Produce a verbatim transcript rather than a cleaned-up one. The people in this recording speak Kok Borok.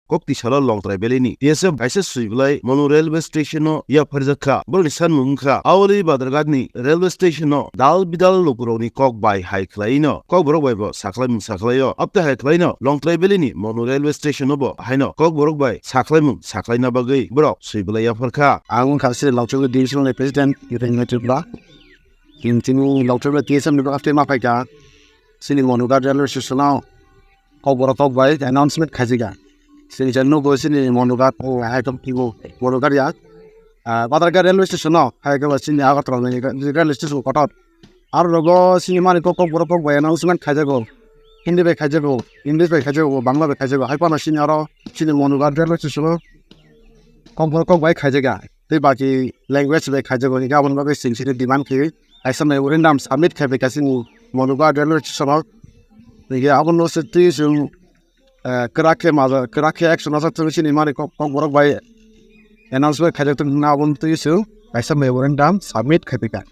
Kok tisalo Longtrai Valley ni T S F kaisa swibilai Monu railway station o yapharjak kha. Borokni sanmung wngkha, Aoli Badarghat ni railway station o dal bidal lukurokni kok bai hai khlaino, Kokborok bai bo sakhlaimung sakhlaio. Abte hai khlaino Longtrai Valley ni Monu railway station o bo haino Kokborok bai sakhlaimung sakhlaina bagwi borok swibilai yapharkha. Ang wngkha sini Longchong division ni president, Yudhendra Tripura. Chini Longchong T S F ni bagwi ma phaikha. Sini Monughat railway station o Kokborok kok bai announcement khaijak ya. Sini jan nugo sini Monughat, o, hai khe bo Monughat ya. Ah, Badarghat railway station o, hai khe bo sini Agartala ni railway station kotor. Aro rogo sini mani kok, Kokborok kok bai announcement khaijago. Hindi bai khaijago, English bai khaijago, Bangla bai khaijago. Hai phano sini aro sini Monughat railway station o Kokborok kok bai khaijak ya. Tei baki language bai khaijago, hingkhe aboni bagwi chwng sini demand khe kaisa memorandum submit khai bai kaisa Monughat railway station o. Hingkhe abono se twi chwng, eh, kwrak khe maja, kwrak khe action ajak thung sini mani kok, Kokborok bai announcement khaijak thung, abono twi chwng kaisa memorandum submit khai bai kha.